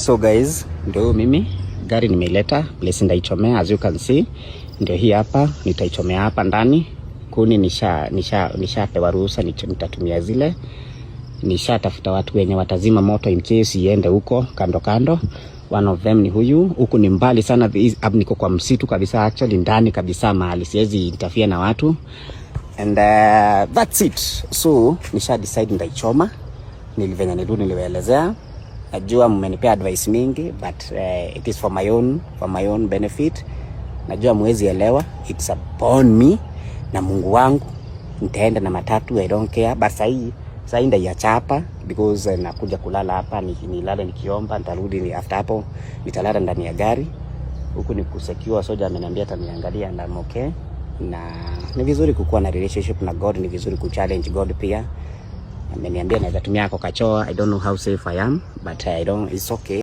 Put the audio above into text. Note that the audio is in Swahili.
So guys, ndio mimi gari nimeileta place ndaichomea, as you can see, ndio hii hapa, nitaichomea hapa ndani. Kuni nishapewa ruhusa, nitatumia zile. Nishatafuta watu wenye watazima moto in case iende huko kando kando. One of them ni huyu. Huku ni mbali sana, niko kwa msitu kabisa, actually ndani kabisa, mahali siwezi interfere na watu and that's it. So nisha decide ndaichoma. Nilivenye nirudi niliwaelezea. Najua mmenipea advice mingi, but it is for my own benefit. Najua mwezi elewa, it's upon me na Mungu wangu. Nitaenda na matatu, I don't care, but sahii ndaiacha hapa because nakuja kulala hapa, nilale nikiomba, nitarudi ni after hapo nitalala ndani ya gari. Huku ni kusecure, soja ameniambia ataniangalia and I'm okay. Na ni vizuri kukuwa na relationship na God, ni vizuri kuchallenge God pia. Ameniambia naweza tumia ako kachoo. I don't know how safe I am, but I don't, it's okay.